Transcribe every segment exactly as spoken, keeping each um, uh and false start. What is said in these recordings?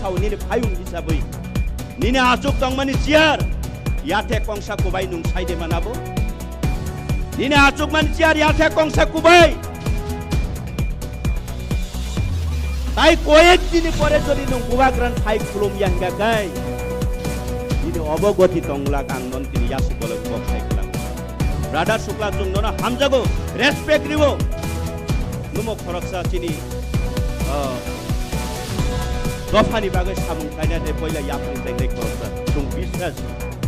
Nini phayung hisabwi nini achuk tongmani chair yathe kongsa kubai nung saide manabo. Nini achukmani chair yathe kongsa kubai. Tai koyek dini pore jodi nung bubagrani phai khulum ya hingka kai, nini obogoti tonglak ang non tini yasu bolok bok sai klang. Brother Sukla, chwng nono hamjago, respect riwo. Numo khoroksa chini, ah, dophani bagwi samung khlaina de poila yapri tengnai khoroksa. Chwng biswas.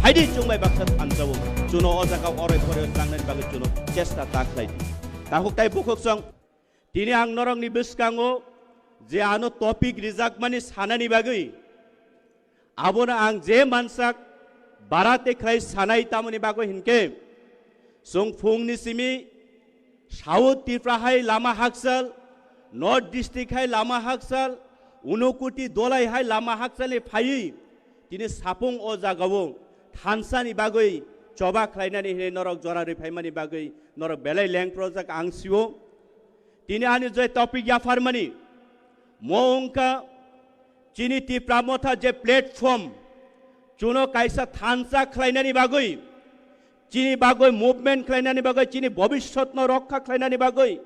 Haidi chwng bai baksa thanjao. Chuno o jaga oroi poroi tlangnani bagwi chuno chesta ta khlai di. Takhuk tai bukhuk chwng. Tini ang norokni bwskango je ano topic rijakmani sanani bagwi, abono ang je mansak barate khlai sanai tamoni bagwi hinkhe, chwng phungni simi South Tripura hai lama hakchal, North District hai lama hakchal, Unokoti Dolai hai lama hakchalni phaiwi tini sapung o jagao thansani bagwi choba khlainani hinwi norok jora rwi phaimani bagwi norok belai lengprojak ang sio. Tini ani je topic yapharmani, mo wngkha chini Tipra Motha je platform, chuno kaisa thansa khlainani bagwi, chini bagwi movement khlainani bagwi, chini bobiswtno rokha khlainani bagwi,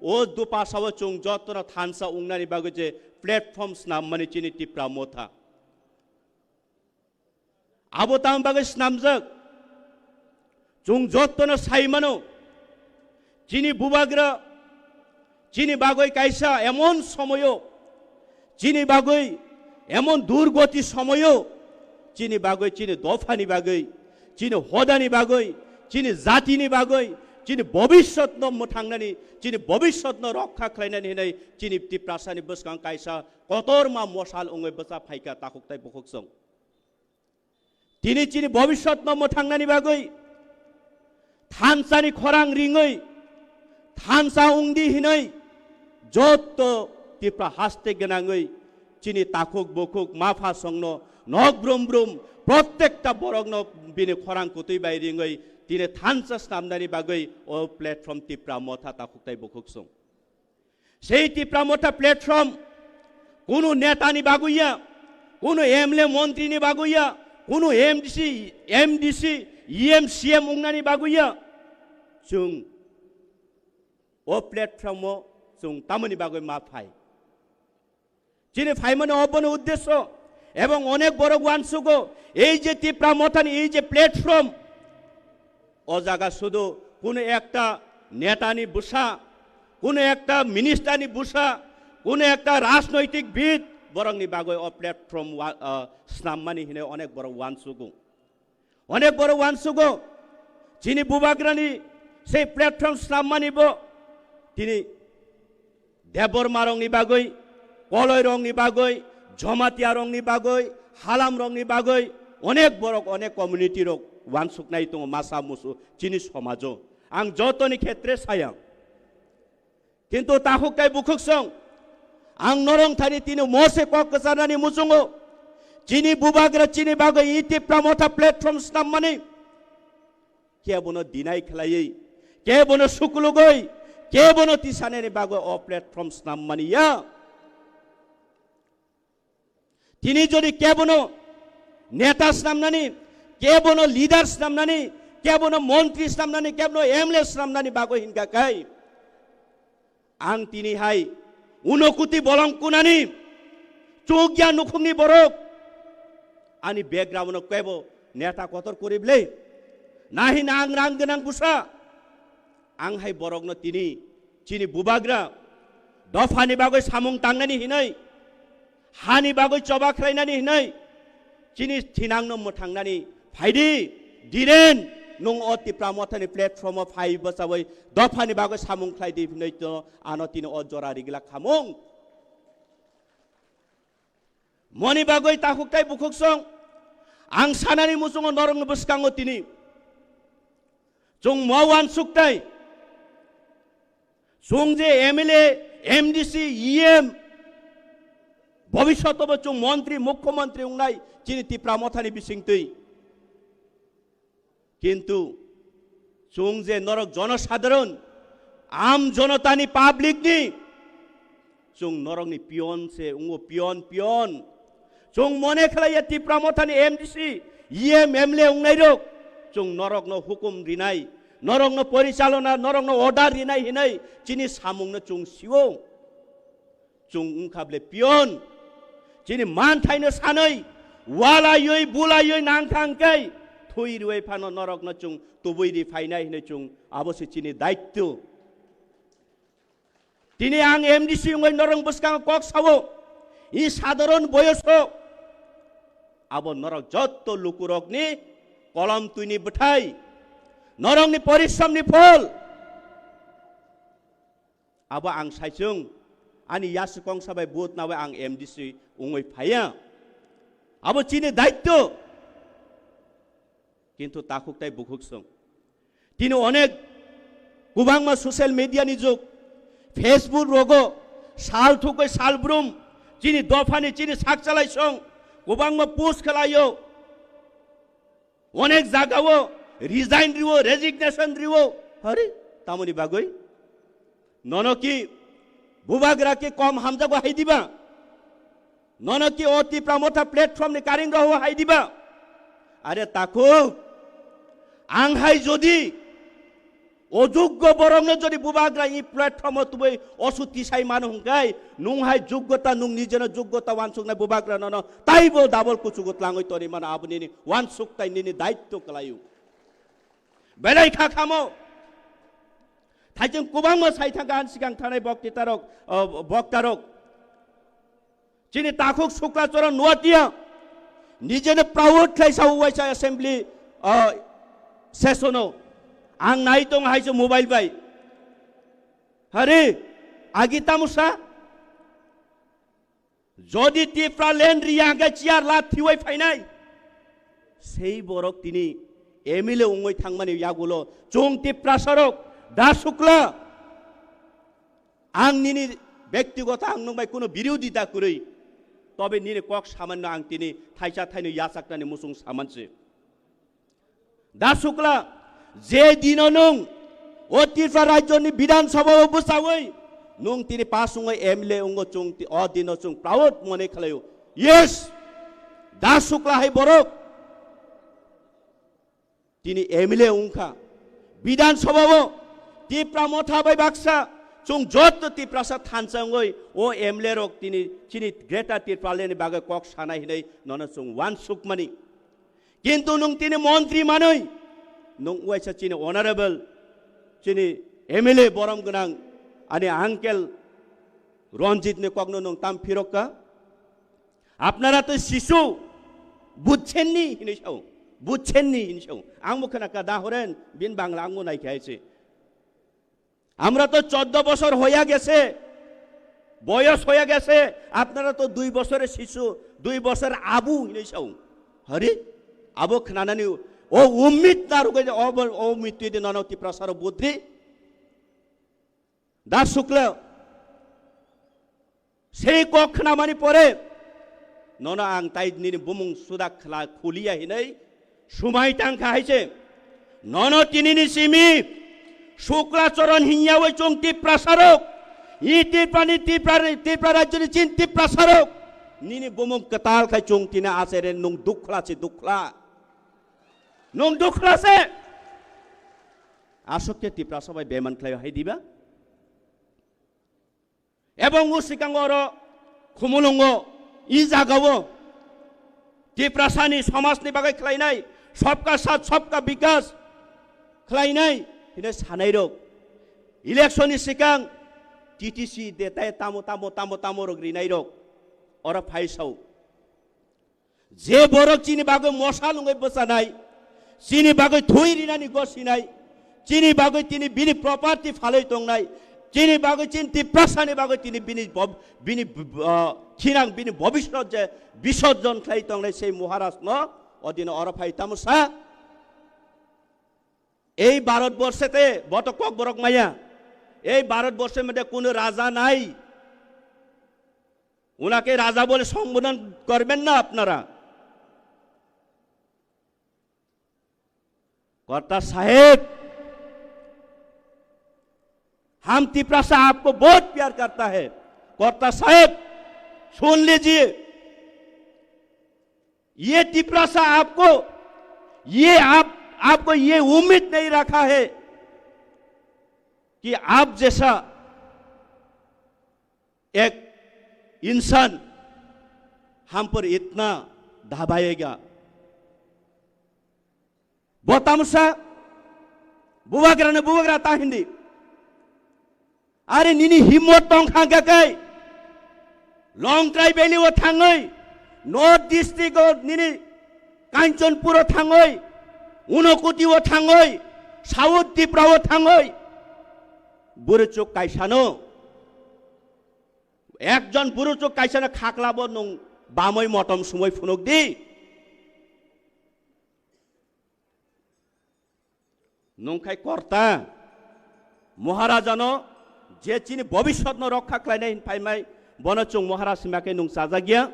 o dupasao chwng jotono thansa wngnani bagwi je platform snammani chini Tipra Motha. Abo tamo bagwi snamjak? Chwng jotono sai mano, chini bubagra chini bagwi kaisa emon somoyo, chini bagwi emon durgoti somoyo, chini bagwi, chini dophani bagwi, chini hodani bagwi, chini jatini bagwi, chini bobiswtno mwthangnani, chini bobiswtno rokha khlainani hinwi chini Tiprasani bwskang kaisa kotorma mosal wngwi bwcha phaikha takhuk tai bukhuk chwng. Tini chini bobiswtno mwthangnani bagwi thansani khorang ringwi thansa wngdi hinwi jotto Tipra haste gwnangwi chini takhuk bukhuk mapha songno nok brum brum prottekta borokno bini khorang kutwi bai ringwi tini thansa snamnani bagwi o platform Tipra Motha takhuk tai bukhuk song. Sei Tipra Motha platform kunu netani bagwi ya, kunu M L A montri ni bagwi ya, kunu M D C, M D C, E M, C M wngnani bagwi ya. Chwng o platform o chwng tamoni bagwi ma phai. Chini phaimani obono uddesyo ebong onek borok uansugo ei je Tipra Mothani ei je platform, o jaga sudu kunu ekta netani bwsa, kunu ekta ministerni bwsa, kunu ekta rajnoitik bid borokni bagwi o platform wa-, ah, snammani hinwi onek borok uansugo. Onek borok uansugo, chini bubagrani sei platform snammani bo tini Debbarma rokni bagwi, Koloi rokni bagwi, Jamatia rokni bagwi, Halam rokni bagwi, onek borok, onek community rok uansuknai tongo masa musu chini somajo. Ang jotoni khetre saya. Kintu takhuk tai bukhuk song, ang norong thani tini mose kok kwcharnani muchungo. Chini bubagra chini bagwi i Tipra Motha platform snammani kebono deny khlaiwi, kebono sukulugwi, kebono tisanani bagwi o platform snammani ya. Tini jodi kebono neta snamnani, kebono leader snamnani, kebono montri snamnani, kebono M L A snamnani bagwi hinkha khai, ang tini hai Unokoti bolong kunani chukya nukhungni borok ani background no kebo neta kotor kuri ble. Nahi na ang rang gwnang bwsa. Ang hai borokno tini chini bubagra dophani bagwi samung tangnani hinwi, hani bagwi choba khlainani hinwi, chini thinangno mwthangnani phaidi, Dhiren, nwng o Tipra Mothani platform o phai bwchawi dophani bagwi samung khlaidi hinwi to ano tini o jora rigla khamung. Moni bagwi takhuk tai bukhuk song, ang sanani muchungo norokni bwskango tini chwng mo uansuk tai, chwng je M L A, M D C, E M, bobiswtobo chwng montri, mukhyamantri wngnai chini Tipra Mothani bisingtwi. Kintu chwng je norok jonosadharon, am jonotani, public ni, chwng norokni pion se wngo, pion, pion. Chwng mone khlaiya Tipra Mothani M D C, E M, M L A wngnai rok, chwng norokno hukum rinai, norokno porichalona, norokno order rinai hinai chini samungno chwng sio. Chwng wngkha ble pion, chini manthaino sanwi, walaiwi bulaiwi nangthang khe thwi rwui phano norokno chwng tubui ri phainai hinwi chwng abo se chini daityo. Tini ang M D C wngwi norok bwskango kok sao, i sadharon boyoso abo norok jotto lukurokni kolom twini bwthai, norokni porishramni phol. Abo ang saichung, ani yasukong sabai vote nawi ang M D C wngwi phaiya. Abo chini daityo. Kintu takhuk tai bukhuk song. Tini onek kwbangma social media ni jug, Facebook rogo sal thukwi sal brum, chini dophani chini sakchalai song, kwbangma post khlaio. Onek jagao resign riwo, resignation riwo. Hari, tamoni bagwi? Nono ki bubagra ki kom hamjago hai diba? Nono ki o Tipra Motha platform ni karing roho hai diba? Are takhuk, ang hai jodi ojuggo borokno jodi bubagra i platform o tubui osuti sai mano hwnkhe, nung hai juggota, nung nijeno juggota wansuknai bubagra nono taibo double kuchugo tlangwi toni mano, abo nini wansuk tai nini daityo kwlaio. Belai kha khamo. Thaichung kwbangma sai thangkha ani sikang thanai boktitarok, o, boktarok. Chini takhuk Sukla Charan Nuatia nijeno proud khlai sao waisa assembly, o, session o. Ang nai tong hai se mobile bai. Hari, agi tamusa? Jodi Tipraland riya hwnkhe chair la thiwai phainai. Sei borok tini M L A wngwi thangmani yagulo chwng Tiprasarok da Sukla. Ang nini bektigoto ang nwng bai kuno birodhi da kwrwi. Tobe nini kok samanno ang tini thaisa thainwi yachaknani muchung samanse. Da Sukla, je dino nwng o Tripura rajyoni Bidhan Sabha o bwchawi nwng tini pass wngwi M L A wngo, chwng ti-, o dino chwng proud mone khlaio. Yes, Da Sukla hai borok tini M L A wngkha. Bidhan Sabha o Tipra Motha bai baksa chwng joto Tiprasa thansa wngwi o M L A rok tini chini Greater Tipraland ni bagwi kok sanai hinwi nono chwng uansukmani. Kintu nwng tini montri manwi, nwng uaisa chini honorable, chini M L A borom gwnang, ani uncle Ranjit ni kokno nwng tam phirokka. Apnara to shisu, bujchenni hinwi sao, bujchenni hinwi sao. Ang bo khna ka da horen, bin Bangla ang bo nai khe hai se. আমরা তো চোদ্দ বছর হইয়া গেছে, বয়স হইয়া গেছে, আপনারা তো দুই বছরের শিশু, দুই বছর আবু হিনে চাও। Hari, abo khnanani o ummit narugwi o, o ummit twi de nono Tiprasaro budri. Da Sukla, Sei kok khnamani pore nono ang tai nini bumung suda khla khuliya hinwi sumai tangkha hai se. Nono tinini simi Sukla Charan hinyawi chwng Tiprasa rok, i Tiprani Tipra, Tipra rajyoni chin Tiprasa rok, nini bumung kwtal khai chwng tini achere nwng dukhla se dukhla. Nwng dukhla se. Aswk khe Tiprasa bai beman khlai hai diba? Ebong o sikang oro Khumulwngo, i jagao Tiprasani somajni bagwi khlainai, sabka saath sabka bikas khlainai hino sanairok. Election ni sikang T T C de tai tamo, tamo, tamo, tamo rok rinairok oro phaisao. Je borok chini bagwi mosa lungwi bwchanai, chini bagwi thwi rinani gosinai, chini bagwi tini bini property phalwi tongnai, chini bagwi chini Tiprasani bagwi tini bini bob-, bini, ah, thinang bini bobiswt je bisorjon khlai tongnai sei Maharajno odino oro phai tamo sa. এই ভারতবর্ষেতে বত ককবরক মায়া, এই ভারতবর্ষের মধ্যে কোনো রাজা নাই। ওনাকে রাজা বলে সম্বোধন করবেন না আপনারা। কর্তা সাহেব, हम तिपरासा आपको बहुत प्यार करता है। কর্তা সাহেব, सुन लीजिए, ये तिपरासा आपको, ये आप, आपको ये उम्मीद नहीं रखा है कि आप जैसा एक इंसान हम पर इतना दबाएगा। Bo tamsa bubagrano bubagra ta hindi. Are nini himmot tong kha hwnkha khe Longtrai Valley o thangwi, North District o nini Kanchanpur o thangwi, Unakoti o thangwi, South Tripura o thangwi, buruchuk kaisano, ekjon buruchuk kaisano khaklabo nwng bamwi motom sumwi phunuk di. Nwng khai korta, Maharajano je chini bobiswtno rokha khlainai hin phaimai, bono chwng Maharaj hima khe nwng chajakya.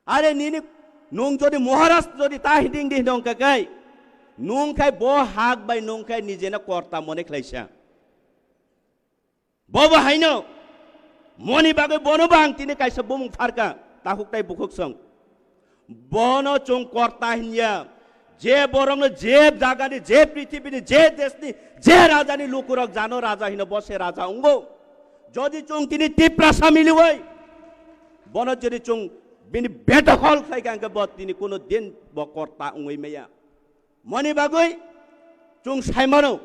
Are nini nwng jodi Maharaj jodi ta hiding di hinong kakai, nwng khai bo hak bai nwng khai nijeno korta mone khlaisa. Bobo haino moni bagwi bono bo ang tini kaisa bumung pharka, takhuk tai bukhuk song. Bono chwng korta hinya, je borokno je jagani, je prithibini, je deshni, je rajani lukurok jano raja hino, bo se raja wngo. Jodi chwng tini Tiprasa miliwi, bono jodi chwng bini bedokhol khlai kha, hwnkhe bo tini kuno din bo korta wngwi maya. Moni bagwi chwng saimano,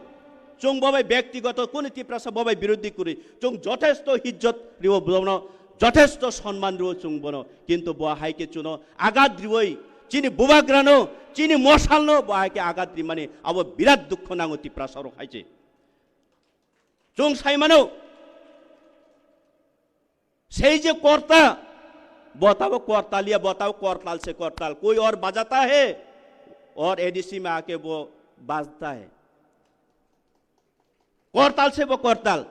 chwng bobai bektigoto kunu Tiprasa bobai birodhi kwrwi, chwng jothesto hijjot riwo bono, jothesto sonman riwo chwng bono, kintu bo hai khe chuno agat riwoi, chini bubagrano, chini mosalno bo hai khe agat rimani abo birat dukho nango Tiprasa rok hai se. Chwng saimano, সেই যে কর্তা, बताओ কর্তালিয়া, बताओ করতাল সে করতাল, कोई और बजाता है? और एडीसी में आके वो बाजता है। করতাল সে वो করতাল।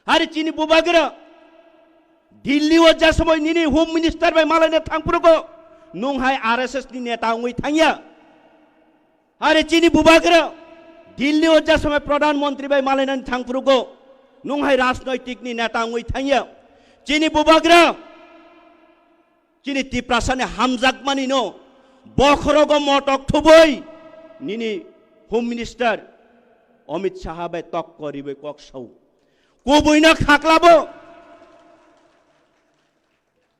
Hari chini bubagra, Delhi o ja সময় nini Home Minister bai malaina thangphuru go, nwng hai RSS ni neta wngwi thangya. Hari chini bubagra Delhi o ja সময় প্রধানমন্ত্রী bai malainani thangphuru go, nwng hai rajnoitik ni neta wngwi thangya. Chini bubagra chini Tiprasa ni hamjakmani no bokhorogo motok thubui nini Home Minister Amit Shah bai tokko riwi kok sao. Kubui no khaklabo.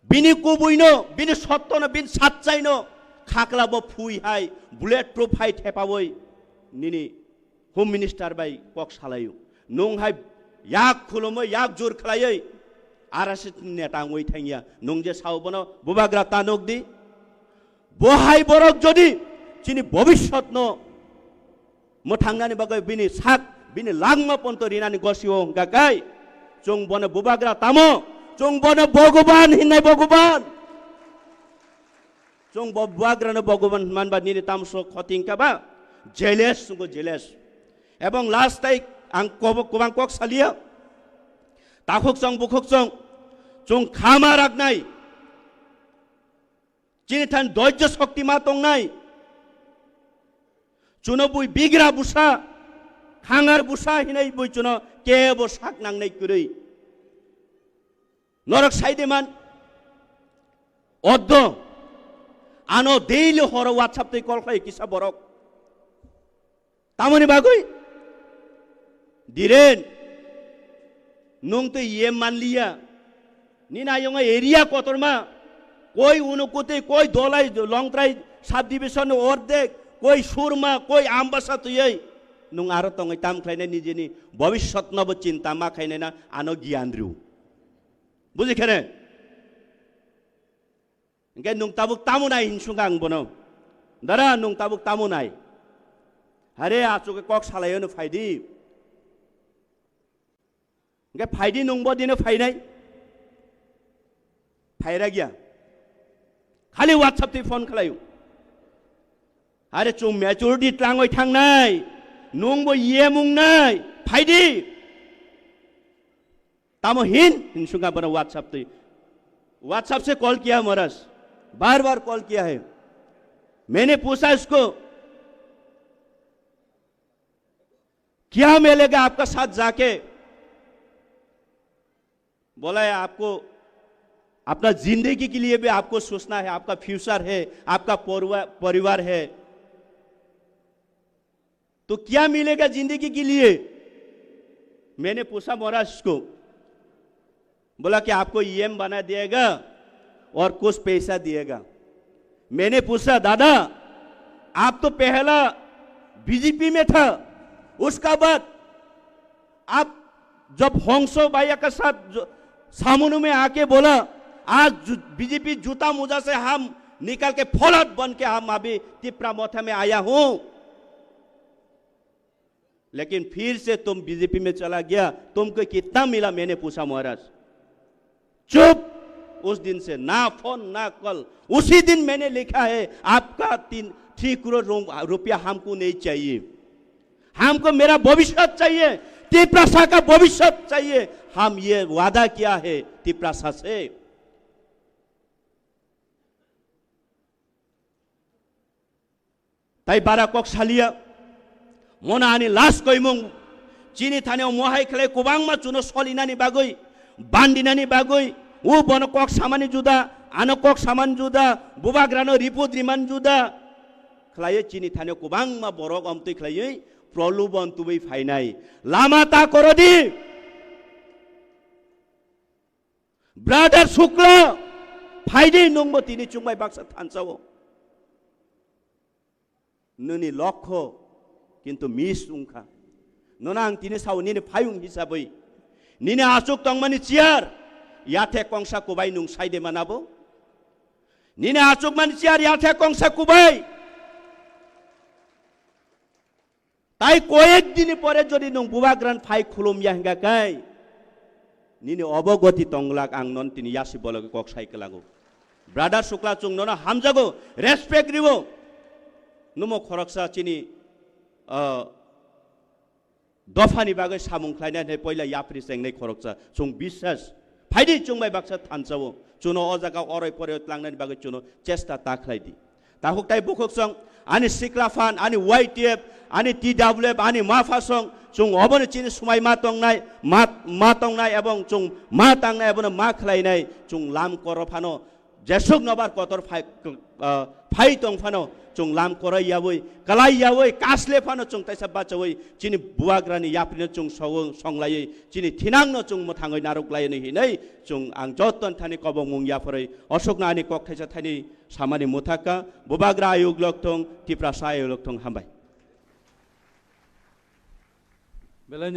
Bini kubuino, bini sottono, bini satchaino khaklabo phui hai, bullet proof hai thepawi nini Home Minister bai kok salaio. Nwng hai yak khulumwi, yak jur khlaiwi R S S ni neta wngwi thangya. Nwng je sao bono bubagra ta nukdi. Bo hai borok jodi chini bobiswtno mwthangnani bagwi bini sak, bini langma ponto rinani gosio hwnkha kai, chwng bono bubagra tamo, chwng bono Bhogoban hinnai Bhogoban. Chwng bo bubagrano Bhogoban hwnmanba nini tamso khoti hwnkha ba? Jealous, chwngbo jealous. Ebong last tai ang kobo-, kubang kok salia. Takhuk chwng bukhuk chwng, chwng khama raknai. Chini thani doijjo shokti ma tongnai. Chuno bui bigra busa, khangar busa hinai bui chuno kebo sak nangnai kwrwi. Norok sai de man. Oddo. Ano daily horo WhatsApp tei call khlai kisa borok. Tamoni bagwi? Dhiren, nwng twi ye manliya. Nini ayongo area kotorma, koi Unakoti, koi Dholai, Longtrai subdivision ni ordek, koi Surma, koi Ambasa twiwi nwng aro tongwi tam khlainai nijini bobiswtnobo chinta ma khainai na ano giyan rw. Buji khene? Hingke nwng tabuk tamo nai hinsung ang bono. Dara nwng tabuk tamo nai. Hare achuke kok salaio no phaidi. Hingke phaidi nwng bo dino phainai. Phaira giya. Khali WhatsApp twi phone khlaio. Hare chwng maturity tlangwi thangnai. Nwng bo yemung nai. Phaidi. Tamo hin, hin sunga bana WhatsApp twi. WhatsApp se call kiya महाराज, बार बार कॉल किया है। मैंने पूछा इसको, क्या मिलेगा आपका साथ जाके? बोला है, आपको अपना जिंदगी के लिए भी आपको सोचना है, आपका फ्यूचर है, आपका परिवा-, परिवार है। तो क्या मिलेगा जिंदगी के लिए? मैंने पूछा महाराज को, बोला कि आपको ईएम बना दिएगा और कुछ पैसा दिएगा। मैंने पूछा, दादा, आप तो पहला बीजेपी में था, उसका बाद आप जब हंसो भैया के साथ जो सामने में आके बोला, आज जू-, बीजेपी जूता मोजा से हम निकाल के फलत बन के हम अभी तिपरा मोथा में आया हूं, लेकिन फिर से तुम बीजेपी में चला गया, तुमको कितना मिला, मैंने पूछा महाराज। चुप। उस दिन से ना फोन ना कॉल। उसी दिन मैंने लिखा है, आपका तीन, थ्री करोड़ रो-, रुपया हमको नहीं चाहिए। हमको मेरा भविष्य चाहिए, तिपरासा का भविष्य चाहिए। हम ये वादा किया है तिपरासा से। Tai bara kok salia, mono ani last koimung, chini thani o mohai khlai kwbangma chuno solinani bagwi, bandinani bagwi, o bono kok samani juda, ano kok samani juda, bubagrano report rimani juda khlaiwi chini thani o kwbangma borok omtwi khlaiwi prolubon tubui phainai. Lama ta korodi. Brother Shukla, phaidi nwngbo tini chwngbai baksa thansa o. Nini lokho kintu miss wngkha. Nono ang tini sao nini phayung hisabwi. Nini achuk tongmani chair, yathe kongsa kubai nwng saide manabo. Nini achukmani chair, yathe kongsa kubai. Tai koyek dini pore jodi nwng bubagrani phai khulum ya hingka kai, nini obogoti tonglak ang non tini yasi bologi kok sai kwlago. Brother Shukla, chwng nono hamjago, respect ribo. Numo khoroksa chini, ah, dophani bagwi samung khlainai hinwi poila yapri chengnai khoroksa. Chwng biswas. Phaidi chwng bai baksa thansa o. Chuno o jaga oroi poroi tlangnani bagwi chuno chesta ta khlai di. Takhuk tai bukhuk song, ani sikla phan, ani Y T F, ani T W F, ani mapha song, chwng obono chini swmai ma tongnai, ma, ma tongnai ebong chwng ma tangnai, abono ma khlainai, chwng lam koro phano, jesuk nobar kotor phai, ah, phai tong phano, chwng lam koroi yawi, kalai yawi, kasle phano chwng taisa bachawi, chini bubagrani yaprino chwng sogo songlaiwi, chini thinangno chwng mwthangwi narwk laiyani hinwi, chwng ang joton thani kobongmung yapharwi, osokno ani kok thaisa thani samani mwthaka, bubagra ayuk lok thung, Tiprasa ayuk lok thung, hambai. Belai